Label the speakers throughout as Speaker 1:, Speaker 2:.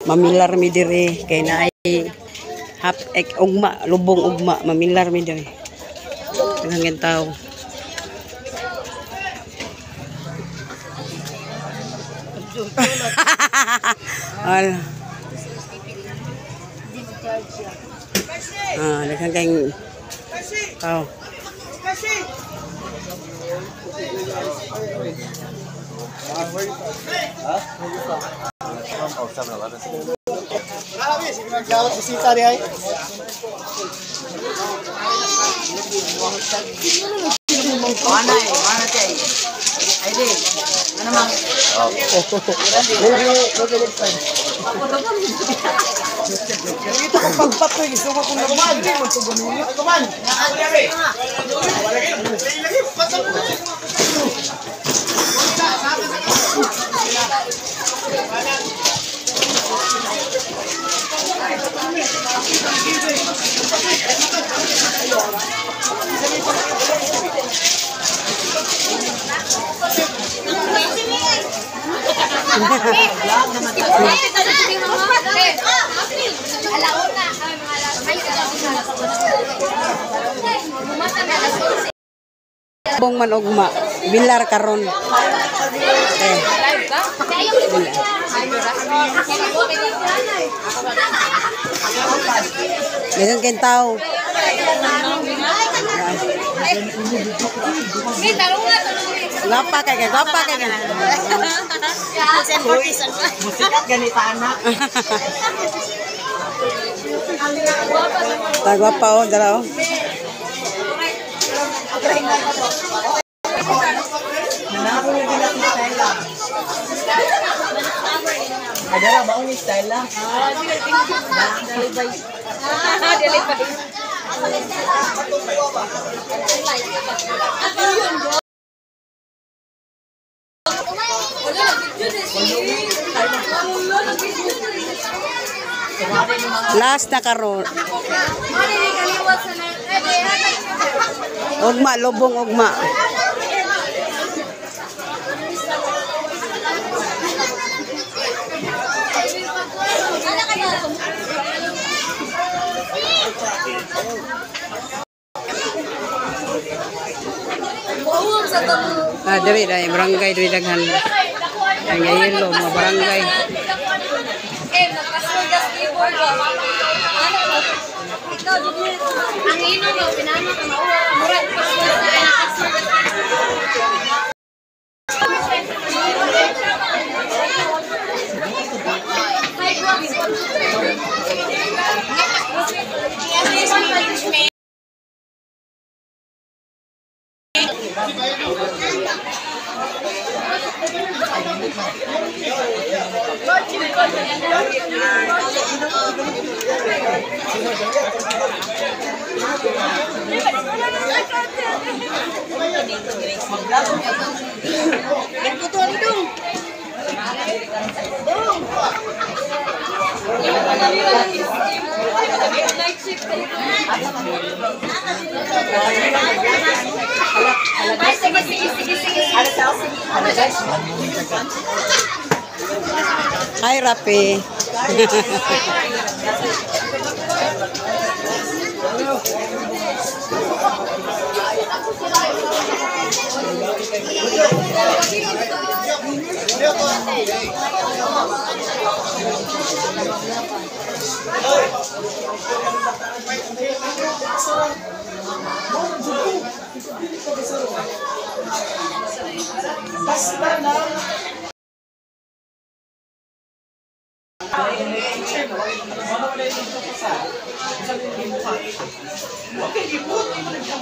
Speaker 1: Mamilar mi diri kay naay hap ek ugma, lubong ugma, mamilar mi diri. Daghang tao. Ala. Ah, daghang kayong tao. Bong man ugma, bilar karon. Eh. Daghang kay tao. Gwapa kay, gwapa kay.
Speaker 2: Ganita anak.
Speaker 1: Ta gwapa oh, dara oh.
Speaker 2: Adara ba ni style lang?
Speaker 1: Last na karon. Ugma, lubong ugma. Ah, diri dai barangay diri daghan. Ang yellow mga barangay.
Speaker 3: Ang ino mo, pinano ka mauwa. Murag password na rin ang password.
Speaker 1: Hi, Rapi.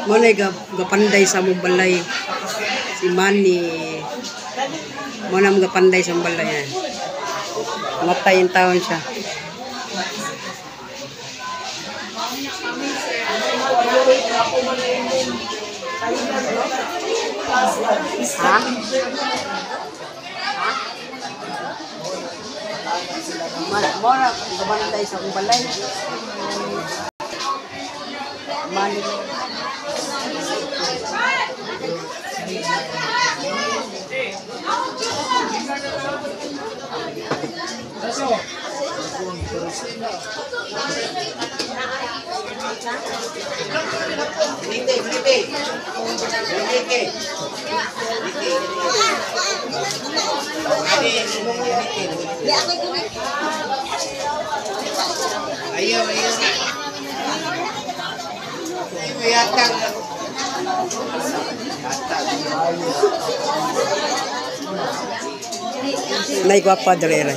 Speaker 1: Mo na gapanday sa mong balay si Manny. Mo na gapanday sa mong balay. Matay yung taon siya. Ha? Mo na gapanday sa mong balay. Manny.
Speaker 4: Ayaw, ayaw. Ayaw,
Speaker 1: Nay gwapa dere re.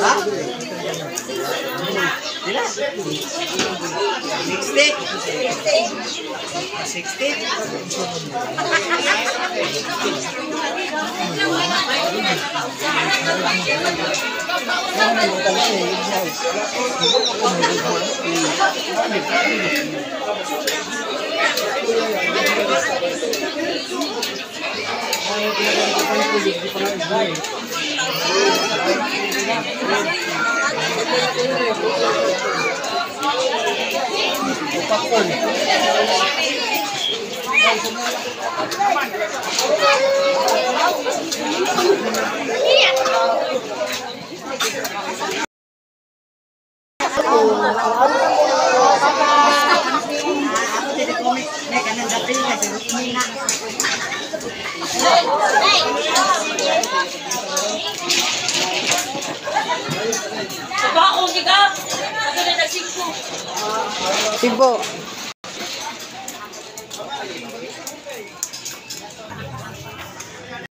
Speaker 4: Ha? Dila? 60? 60? Sibo.